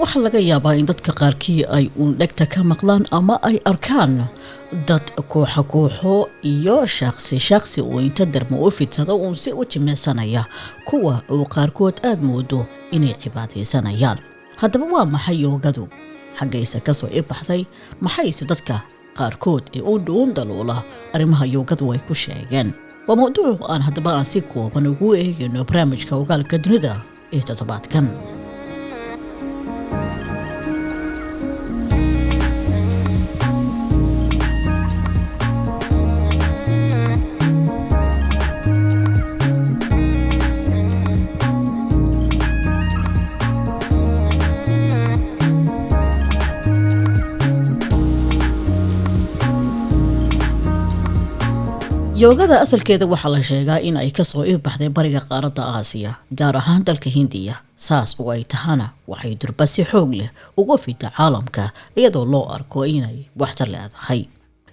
Waxaa laga yaabaa in dadka qaarkii ay uun dhegta ka maqlaan ama ay arkaan dad kooxa kooxo iyo shaaqsi shaaqsi uu inta darmo u fidsado uun si u jimicsanaya, kuwa uu qaarkood aada moodo inay cibaadaysanayaan. Haddaba waa maxay yoogadu? Xaggayse ka soo ibaxday? Maxayse dadka qaarkood ee u dhuun daluula arrimaha yoogadu ay ku sheegeen? Waa mawduuc aan haddaba aan si kooban ugu eegayno barnaamijka Ogaalka Dunida ee toddobaadkan. Yoogada asalkeeda waxaa la sheegaa in ay kasoo ifbaxday bariga qaaradda Aasiya, gaar ahaan dalka Hindiya. Saas oo ay tahana, waxay durba si xoog leh uga fida caalamka, iyadoo loo arko inay waxtar leedahay.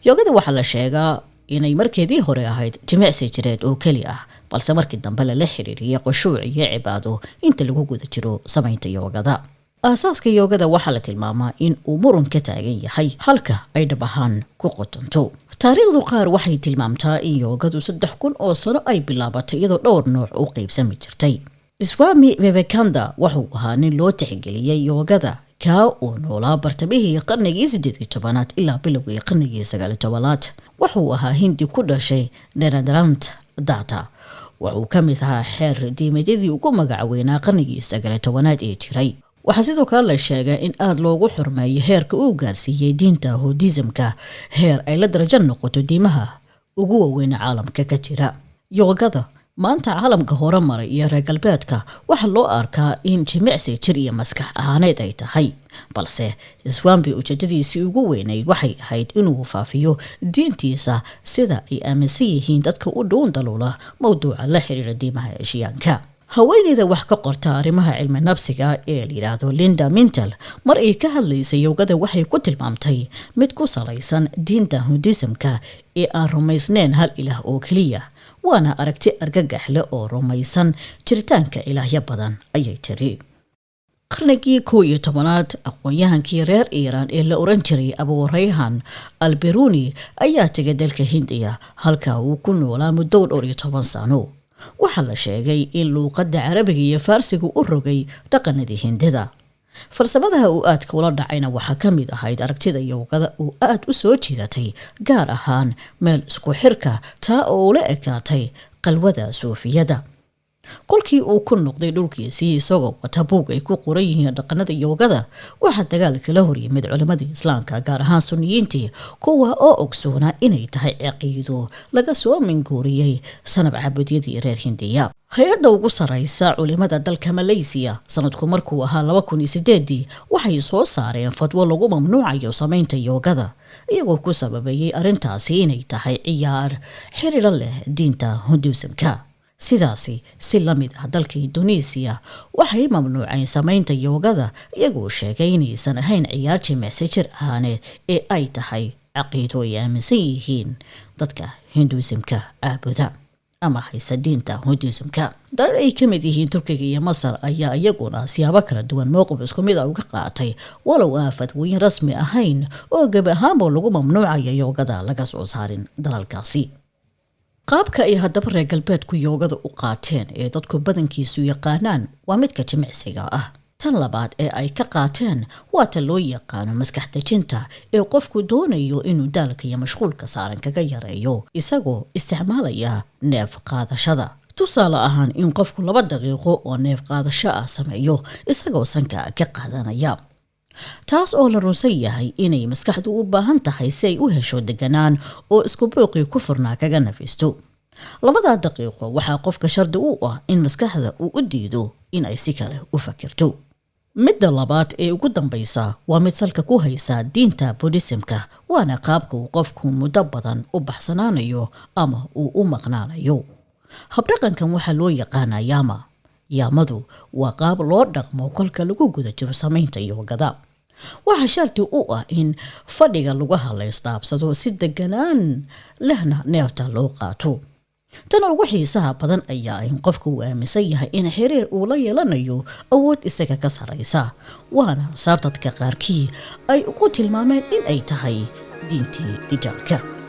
Yoogada waxaa la sheegaa inay markeedii hore ahayd jimicsi jireed oo keli ah, balse markii dambe lala xiriiriyay qushuuc iyo cibaado inta lagu guda jiro samaynta yoogada. Aasaaska yoogada waxaa la tilmaamaa in uu muran ka taagan yahay halka ay dhab ahaan ku qotonto. Taariikhdu qaar waxay tilmaamtaa in yoogadu 3000 oo sano ay bilaabatay, iyadoo dhowr nooc u qeybsami jirtay. Swami Vivekananda wuxuu ahaa nin loo tixgeliyey yoogada, kaa uu noolaa bartamihii qarnigii 18aad ilaa bilowgii qarnigii 19aad. Wuxuu ahaa Hindi ku dhashay Narendranath Datta. Wuxuu ka mid ahaa xeer diimeedyadii ugu magac weynaa qarnigii 19aad ee jiray. Waxaa sidoo kale la sheegay in aada loogu xurmeeyo heerka uu gaarsiiyey diinta Hinduism-ka, heer ay la darajo noqoto diimaha ugu waaweyn caalamka ka jira. Yoogada maanta caalamka hore maray iyo reer galbeedka waxaa loo arkaa in jimicsi jir iyo maskax ahaaneed ay tahay, balse Swami ujeedadiisii ugu weynayd waxay ahayd inuu faafiyo diintiisa, sida ay aaminsan yihiin dadka u dhuun daluula mowduuca la xiriira diimaha Eshiyaanka. Haweeneyda wax ka qorta arrimaha cilmi nafsiga ee la yidhaahdo Linda Mintle, mar ay ka hadlaysay yoogada, waxay ku tilmaamtay mid ku salaysan diinta Hinduism-ka ee aan rumaysnayn hal ilaah oo keliya, waana aragti argagax leh oo rumaysan jiritaanka ilaahyo badan, ayay tiri. Qarnigii 11aad, aqoon-yahankii reer Iiraan ee la oran jiray Abu Rayhan Alberuni ayaa tegay dalka Hindiya, halka uu ku noolaa muddo dhowr iyo toban sano. Waxaa la sheegay in luuqadda Carabiga iyo Faarsiga u rogay dhaqanadii Hindida. Farsamadaha uu aadka ula dhacayna waxaa ka mid ahayd aragtida yoogada uu aada u soo jiidatay, gaar ahaan meel isku xirka, taa oo ula ekaatay qalwada suufiyada. Kolkii uu ku noqday dhulkiisii isagoo wata buug ay ku qoran yihiin dhaqanada yoogada, waxaa dagaalka la horyimid culimadii Islaamka, gaar ahaan Suniyiintii, kuwa oo ogsoonaa inay tahay caqiido laga soo minguuriyey sanab caabudyadii reer Hindiya. Hay-adda ugu sareysa culimada dalka Malaysiya, sanadku markuu ahaa 2008-dii, waxay soo saareen fadwo lagu mamnuucayo samaynta yoogada, iyagoo ku sababeeyey arrintaasi inay tahay ciyaar xiriiro leh diinta Hinduism-ka. Sidaasi si la mid ah, dalka Indonesiya waxay mamnuuceen samaynta yoogada, iyagoo sheegay inaysan ahayn ciyaar jimicsi jir ahaaneed ee ay tahay caqiido ay aaminsan yihiin dadka Hinduism-ka caabuda ama haysta diinta Hinduism-ka. Dalal ay ka mid yihiin Turkiga iyo Masar ayaa iyaguna siyaabo kala duwan mowqif isku mid a uga qaatay, walow aan fatwooyin rasmi ahayn oo gebi ahaanba lagu mamnuucayo yoogada laga soo saarin dalalkaasi. Qaabka ay haddaba reer galbeedku yoogada u qaateen ee dadku badankiisu yaqaanaan waa midka jimicsiga ah. Tan labaad ee ay ka qaateen waa ta loo yaqaano maskax dejinta, ee qofku doonayo inuu daalka iyo mashquulka saaran kaga yareeyo isagoo isticmaalaya neef qaadashada. Tusaale ahaan, in qofku 2 daqiiqo oo neef qaadasho ah sameeyo isagoo sanka ka qaadanaya, taas oo la runsan yahay inay maskaxdu u baahan tahay si ay u hesho deganaan oo isku buuqii ku furnaa kaga nafisto. Labadaa daqiiqo waxaa qofka shardi u ah in maskaxda uu u diido in ay si kale u fakirto. Midda labaad ee ugu dambaysa waa mid salka ku haysa diinta Buddhism-ka, waana qaabka uu qofku muddo badan u baxsanaanayo ama uu u maqnaanayo. Habdhaqankan waxaa loo yaqaanaa yama. Yaamadu waa qaab loo dhaqmo kolka lagu guda jiro samaynta yoogada. Waxaa shardi u ah in fadhiga lugaha la isdhaabsado, si deganaan lehna neefta loo qaato. Tan ugu xiisaha badan ayaa in qofka uu aaminsan yahay in xiriir uu la yeelanayo awood isaga ka saraysa, waana sabab dadka qaarkii ay ugu tilmaameen in ay tahay diintii dijaalka.